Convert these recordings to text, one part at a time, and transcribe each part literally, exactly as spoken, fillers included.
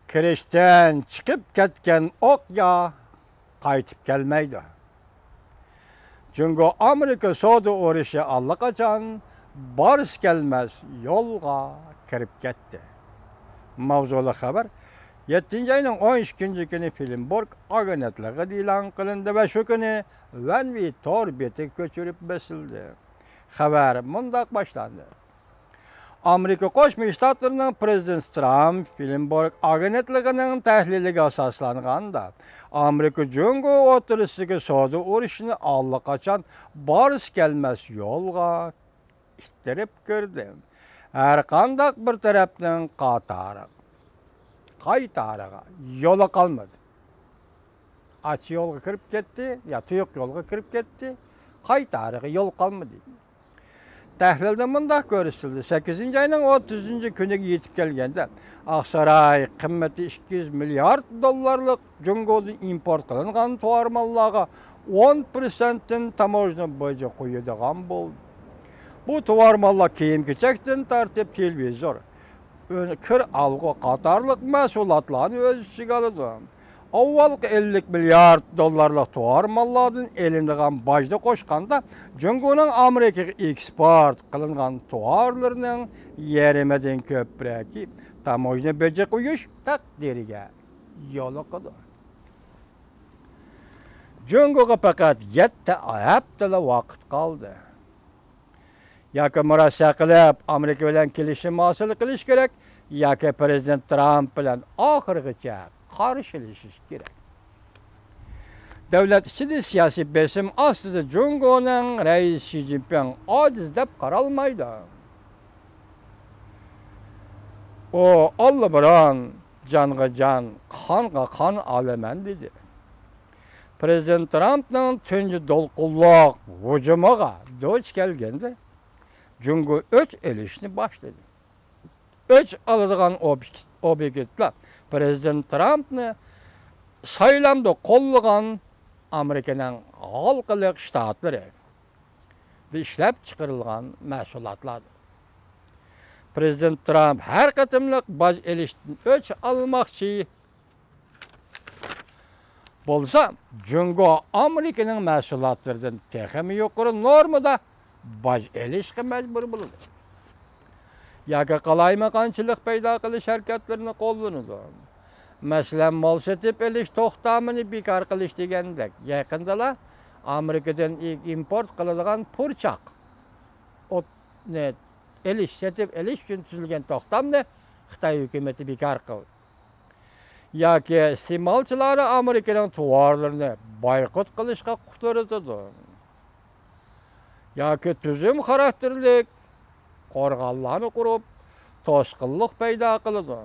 كىرىشتىن چىقىپ كەتكەن ئوقيا قايتىپ كەلمەيدۇ. جۇڭگو ئامېرىكا سودا ئۇرۇشى ئاللىقاچان بارسا كەلمەس يولغا كىرىپ كەتتى. ماۋزۇلۇق خەۋەر يەتتىنچى ئاينىڭ ئون ئىككىنچى كۈنى فىلىمبورگ ئاگېنتلىقىدا ئېلان قىلىندى ۋە شۇ كۈنى ۋەنۋى تور بېتىگە كۆچۈرۈپ بېسىلدى. خەۋەر مۇنداق باشلاندى. ئامېرىكا قوشما شتاتلىرىنىڭ پرېزىدېنتى ترامپ فىلىمبورگ ئاگېنتلىقىنىڭ تەھلىلىگە ئاساسلانغاندا، ئامېرىكا جۇڭگو ئوتتۇرىسىدىكى سودا ئۇرۇشىنى ئاللىقاچان بارسا كەلمەس يولغا ئىتتىرىپ كىردى. ھەر قانداق بىر تەرەپنىڭ قاتارى، قايتارىغا يولى قالمىدى. ئاچا يولغا كىرىپ كەتتى، يا تۇيۇق يولغا كىرىپ كەتتى، قايتارىغا يول قالمىدى. تەھلىلدە مۇنداق كۆرسىتىلدى، سەككىزىنچى ئاينىڭ ئوتتۇزىنچى كۈنىگە يېتىپ كەلگەندە، ئاقساراي قىممىتى ئىككى يۈز مىليارد دوللارلىق جۇڭگودىن ئىمپورت قىلىنغان تاۋار ماللارغا ئون پىرسەنتتىن تاموژنا بېجى قويىدىغان بولدى. بۇ تاۋار ماللار كىيىم-كېچەكتىن تارتىپ تېلېۋىزور، ئۆن-، كىر ئالغۇ قاتارلىق مەھسۇلاتلارنى ئۆز ئىچىگە ئالىدۇ. ئاۋۋالقى ئەللىك مىليارد دوللارلىق تاۋار ماللاردىن ئېلىنىدىغان باجنى قوشقاندا، جۇڭگونىڭ ئامېرىكىغا ئېكسپورت قىلىنغان تاۋارلىرىنىڭ يېرىمىدىن كۆپرەكى تاموژنا بېجى قويۇش تەقدىرىگە يولۇقىدۇ. جۇڭگوغا پەقەت يەتتە ھەپتىلا ۋاقىت قالدى. ياكى مۇرەسسە قىلىپ، ئامېرىكا بىلەن كېلىشىم ھاسىل قىلىش كېرەك، ياكى پرېزىدېنت ترامپ بىلەن ئاخىرغىچە قارشىلىشىش كېرەك. دۆلەت ئىچىدە سىياسىي بېسىم ئاستىدا جۇڭگونىڭ رەئىسى شى جىنپىڭ ئاجىز دەپ قارالمايدۇ. ئۇ ئاللىبۇرۇن، «جانغا جان، قانغا قان ئالىمەن» دېدى. پرېزىدېنت ترامپنىڭ تۇنجى دولقۇنلۇق ھۇجۇمىغا دۇچ كەلگەندە، جۇڭگو ئۆچ ئېلىشنى باشلىدى. ئۆچ ئالىدىغان ئوبيېكت-، ئوبيېكتلار پرېزىدېنت ترامپنى سايلامدا قوللىغان ئامېرىكىنىڭ ھالقىلىق شتاتلىرى ئىشلەپچىقىرىلغان مەھسۇلاتلاردۇر. پرېزىدېنت ترامپ ھەر قېتىملىق باج ئېلىشتىن ئۆچ ئالماقچى بولسا، جۇڭگو ئامېرىكىنىڭ مەھسۇلاتلىرىدىن تېخىمۇ يۇقىرى نورمىدا باج ئېلىشقا مەجبۇر بولىدۇ. ياكى قالايمىقانچىلىق پەيدا قىلىش ھەرىكەتلىرىنى قوللىنىدۇ. مەسىلەن، مال سېتىپ ئېلىش توختامىنى بىكار قىلىش دېگەندەك. يېقىندىلا ئامېرىكىدىن ئى-، ئىمپورت قىلىدىغان پۇرچاق ئوتنى ئېلىش، سېتىپ ئېلىش ئۈچۈن تۈزۈلگەن توختامنى خىتاي ھۆكۈمىتى بىكار قىلدى. ياكى ئىستېمالچىلارنى ئامېرىكىنىڭ تاۋارلىرىنى بايقۇت قىلىشقا قۇترىتىدۇ. ياكى تۈزۈم خاراكتېرلىك قورغانلارنى قۇرۇپ، توسقۇنلۇق پەيدا قىلىدۇ.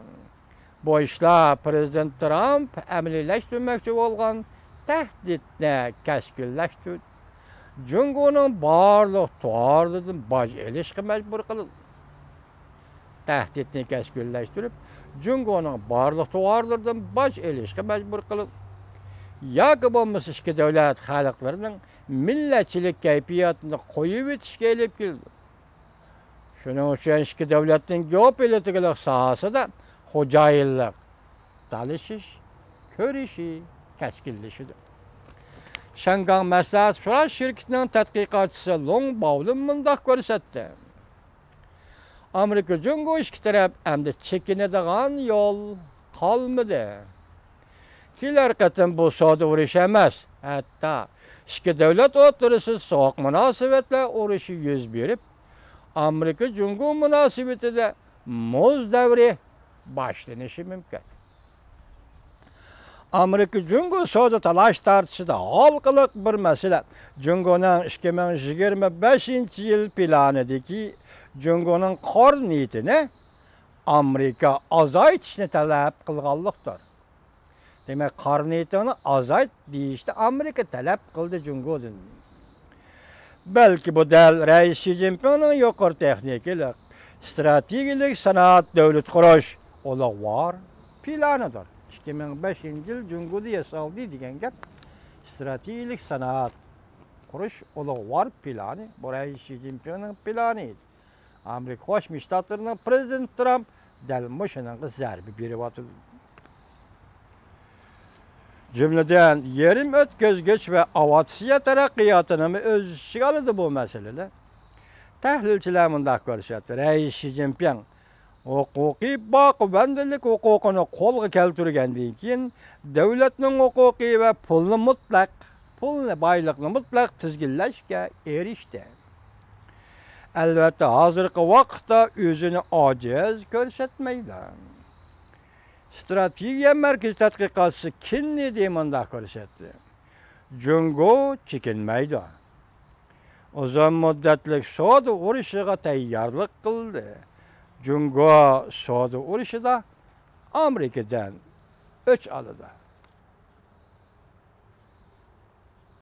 بۇ ئىشلار پرېزىدېنت ترامپ ئەمەلىيلەشتۈرمەكچى بولغان تەھدىتنى كەسكىنلەشتۈردى. جۇڭگونىڭ بارلىق تاۋارلىرىدىن باج ئېلىشقا مەجبۇر قىلىدۇ. تەھدىتنى كەسكىنلەشتۈرۈپ، جۇڭگونىڭ بارلىق تاۋارلىرىدىن باج ئېلىشقا مەجبۇر قىلىدۇ. ياكى بولمىسا ئىككى دۆلەت خەلقلىرىنىڭ مىللەتچىلىك كەيپىياتىنى قويۇۋېتىشكە ئېلىپ كېلىدۇ. شۇنىڭ ئۈچۈن ئىككى دۆلەتنىڭ گېئوپولىتىكىلىق ساھەسىدە خوجايىنلىق تالىشىش كۈرىشى كەسكىنلىشىدۇ. شياڭگاڭ مەسلىھەت سوراش شىركىتىنىڭ تەتقىقاتچىسى لوڭ باۋلىن مۇنداق كۆرسەتتى. ئامېرىكا جۇڭگو ئىككى تەرەپ ئەمدى چېكىنىدىغان يول قالمىدى. كېلەر قېتىم بۇ سودا ئۇرۇشى ئەمەس، ھەتتا ئىككى دۆلەت ئوتتۇرىسىدا سوغۇق مۇناسىۋەتلەر ئۇرۇشى يۈز بېرىپ، ئامېرىكا جۇڭگو مۇناسىۋىتىدە مۇز دەۋرى باشلىنىشى مۇمكىن. ئامېرىكا جۇڭگو سودا تالاش تارتىشىدا ھالقىلىق بىر مەسىلە جۇڭگونىڭ ئىككى مىڭ يىگىرمە بەشىنچى يىل پىلانىدىكى جۇڭگونىڭ قار نېفىتىنى ئامېرىكا ئازايتىشنى تەلەپ قىلغانلىقتۇر. دېمەك، قار نېفىتىڭنى ئازايت دېيىشنى ئامېرىكا تەلەپ قىلدى جۇڭگودىن. بەلكى بۇ دەل رەئىس شى جىنپىڭنىڭ يۇقىرى تېخنىكىلىق، ئىستراتېگىيەلىك سانائەت دۆلىتى قۇرۇش ئۇلۇغۋار پىلانىدۇر. ئىككى مىڭ بەشىنچى يىل جۇڭگودا ياسالدى دېگەن گەپ ئىستراتېگىيەلىك سانائەت قۇرۇش ئۇلۇغۋار پىلانى، بۇ رەئىس شى جىنپىڭنىڭ پىلانى ئىدى. ئامېرىكا قوشما شتاتلىرىنىڭ پرېزىدېنتى ترامپ دەل مۇشۇنىڭغا زەربە بېرىۋاتىدۇ. جۈملىدىن، يېرىم ئۆتكۈزگۈچ ۋە ئاۋىئاتسىيە تەرەققىياتىنىمۇ ئۆز ئىچىگە ئالىدۇ بۇ مەسىلىلەر. تەھلىلچىلەر مۇنداق كۆرسەتتى، رەئىس شى جىنپىڭ ھوقۇقىي باقىۋەندىلىك ھوقۇقىنى قولغا كەلتۈرگەندىن كېيىن، دۆلەتنىڭ ھوقۇقى ۋە پۇلنى مۇتلەق، پۇلنى، بايلىقنى مۇتلەق تىزگىنلەشكە ئېرىشتى. ئەلۋەتتە، ھازىرقى ۋاقىتتا ئۆزىنى ئاجىز كۆرسەتمەيدۇ. ئىستراتېگىيە مەركىزى تەتقىقاتچىسى كېننېدى مۇنداق كۆرسەتتى، جۇڭگو چېكىنمەيدۇ. ئۇزۇن مۇددەتلىك سودا ئۇرۇشىغا تەييارلىق قىلدى. جۇڭگو سودا ئۇرۇشىدا ئامېرىكىدىن ئۆچ ئالىدۇ.